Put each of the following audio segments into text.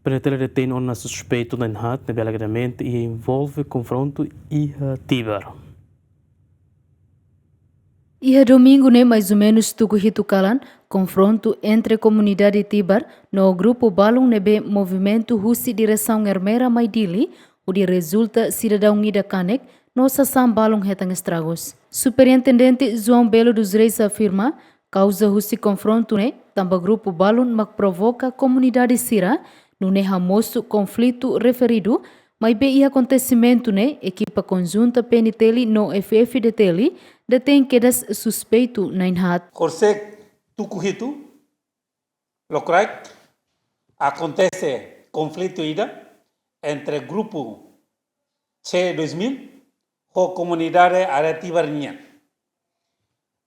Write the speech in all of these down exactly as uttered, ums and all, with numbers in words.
PNTL detein ona suspeitu na'in-haat ne'ebé alegadamente iha envolve konfrontu iha Tibar. Iha domingu ne'e, mais ou menos tuku hitu kalan, konfrontu entre komunidade Tibar no grupu balun ne'ebé movimentu husi diresaun Ermera mai Dili, hodi rezulta sidadaun ida kanek no sasán balun hetan estragus. Superintendente João Belo dos Reis afirma, kauza husi konfrontu ne'e tanba grupu balun mak provoka komunidade sira, nune'e hamosu konflitu referidu, maibé iha akontesimentu ne'e ekipa konjunta PNTL no F-FDTL detein kedas suspeitu na'in-haat. Horisehik tuku hitu, lokraik, akontese konflitu ida entre grupu C dois mil ho komunidade área Tibar nian.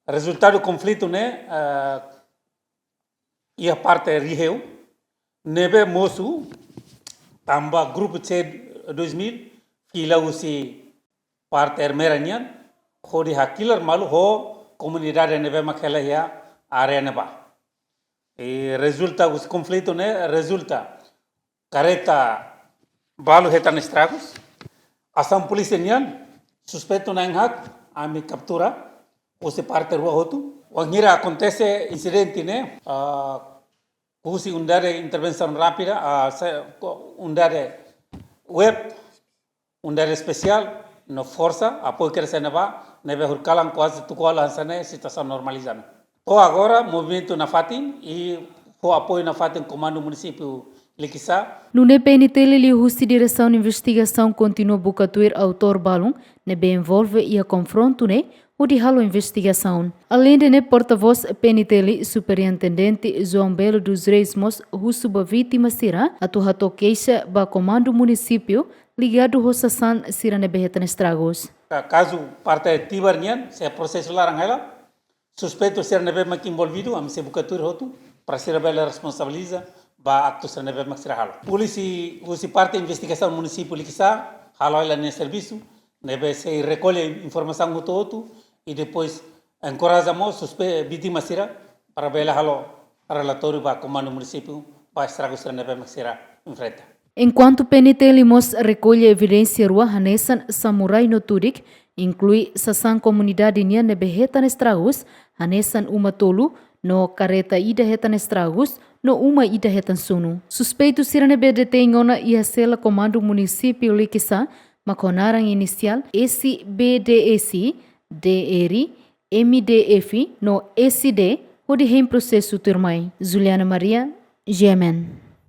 Rezultadu konflitu ne'e, eh, iha parte riheu, ne'ebé mosu tanba grupu C dois mil fila husi parte Ermera nian, hodi hakilar malu ho komunidade ne'ebé mak hela iha área ne'ebá. I rezulta husi konflitu ne'e, rezulta kareta balu hetan estragus. Asaun polísia nian, suspeitu na'in-haat ami kaptura, husi parte rua hotu. Wainhira akontese insidente ne'e, ah, husi unidade intervensaun rápida, ah, se, ko-, unidade web, unidade espesiál no forsa, apoiu kedas iha ne'ebá, ne'ebé horikalan kuaze tuku ualu hanesan ne'e situasaun normaliza ona. To'o agora, movimentu nafatin i ho apoiu nafatin Komandu Munisípiu Likisá. Nune'e PNTL liuhusi diresaun investigasaun kontinua buka tuir autór balun ne'ebé envolve iha konfrontu ne'e, hodi halo investigasaun. Aleinde ne'e, portavós PNTL, Superintendente João Belo dos Reis mós husu ba vítima sira atu hato'o keixa ba Komandu Munisípiu ligadu ho sasán sira ne'ebé hetan estragus. Ka-, kazu parte Tibar nian, sei prosesu laran hela, suspeitu sira ne'ebé mak envolvidu, ami sei buka tuir hotu, para sira bele responsabiliza ba aktu sira ne'ebé mak sira halo. Polísia husi parte investigasaun Munisípiu Likisá halo hela nia servisu, ne'ebé sei rekolle informasaun hotu-hotu, i depois enkoraja mós suspe-, vítima sira para bele halo relatóriu ba Komandu Munisípiu ba estragu sira ne'ebé mak sira enfrenta. Enkuantu PNTL mós rekolle evidénsia rua hanesan samurai no tudik, inklui sasán komunidade nian ne'ebé hetan estragus, hanesan uma tolu, no kareta ida hetan estragus, no uma ida hetan sunu. Suspeitu sira ne'ebé detein ona iha sela Komandu Munisípiu Likisá, mak ho naran inisiál S B D S, D R, M D F no S D, hodi hein prosesu tuirmai. Juliana Maria, G M N.